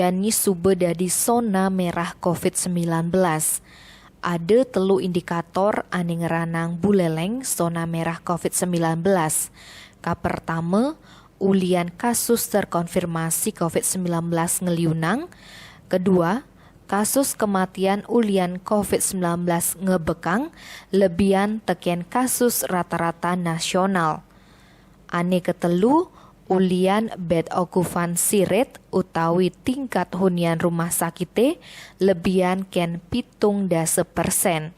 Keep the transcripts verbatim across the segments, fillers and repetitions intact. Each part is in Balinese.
Jani suba dadi sona merah covid sembilan belas. Ada telu indikator ane ngranang Buleleng sona merah covid sembilan belas. Kapertama, ulian kasus terkonfirmasi covid sembilan belas ngeliunang. Kedua, kasus kematian ulian covid sembilan belas ngebekang lebihan teken kasus rata-rata nasional. Ane ketelu, ulian bed occupancy rate utawi tingkat hunian rumah sakite lebihan ken pitung dasa persen.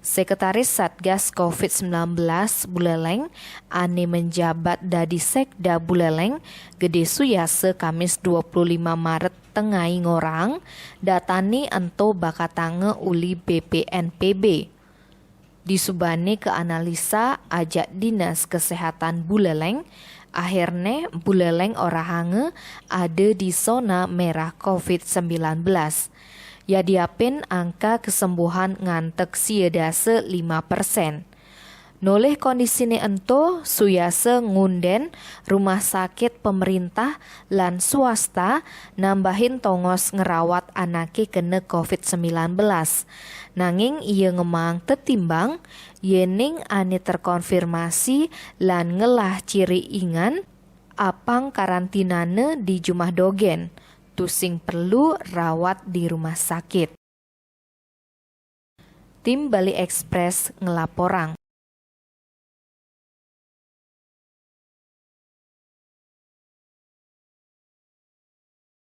Sekretaris Satgas covid sembilan belas Buleleng ane menjabat dadi Sekda Buleleng, Gede Suyasa, Kamis dua puluh lima Maret tengai ngorang, datane ento bakatanga uli B P N P B. Disubane ke analisa ajak Dinas Kesehatan Buleleng, akhirne Buleleng orahanga ada di sona merah covid sembilan belas. Yadiapin angka kesembuhan ngantek sia dasa lima persen. Nolih kondisine ento, Suyasa ngunden rumah sakit pemerintah lan swasta nambahin tongos ngrawat anake kena covid sembilan belas. Nanging ia ngemang tetimbang, yening ane terkonfirmasi lan ngelah ciri ingan, apang karantinane di jumah dogen, tusing perlu rawat di rumah sakit. Tim Bali Express ngelaporang.